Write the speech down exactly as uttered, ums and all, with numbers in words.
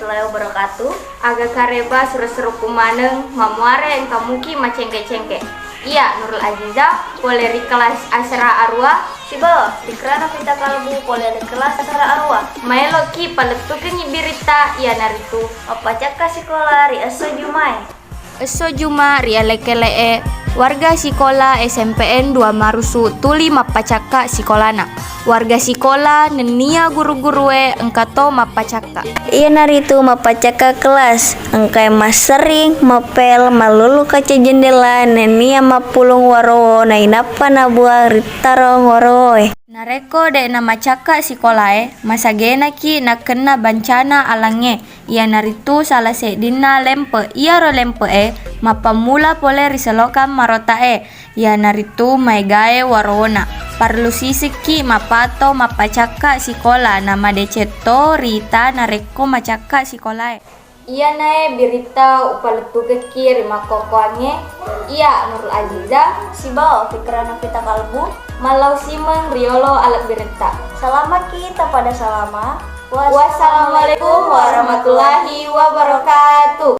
Warahmatullahi wabarakatuh. Aga kareba suro-surokku maneng, mammuare engka muki macengke-cengke. Iya, Nurul Aziza, pole ri kelas asera arua. Sibawa Fikrana Pita Kalbu, pole ri kelas asera arua. Maeloki palettukengngi biritta, iyanaritu mappacakka sikola ri esso Jumae. Esso Juma ri alekele'e, warga sikola S M P N dua Marusu tuli mappacakka sikolana. Warga sikola nennia guru-gurue engkato mappacakka. Iyanaritu mappacakka kelas, engkae masserring, mapel, mallulu kaca jendela, nennia mappulung warowo nainappa nabuang rittarong warowoe. Narekko de'na macakka sikolae, masagenaki nakkenna bancana alangnge, iyanaritu sala seddinna lempe. Iyaro lempe'e mappammula pole ri selokang marota'e, iyanaritu maegae warowona. Parellu sisekki mappato mappacakka sikola namadeceng to rita narekko macakka sikolae. Iyanae biritta upalettukekki ri makkokkoangnge, iya Nurul Aziza sibawa Fikrana Pita Kalbu, mallau simeng riyolo alebbiretta. Salamaki tapada salama. Wassalamualaikum warahmatullahi wabarakatuh.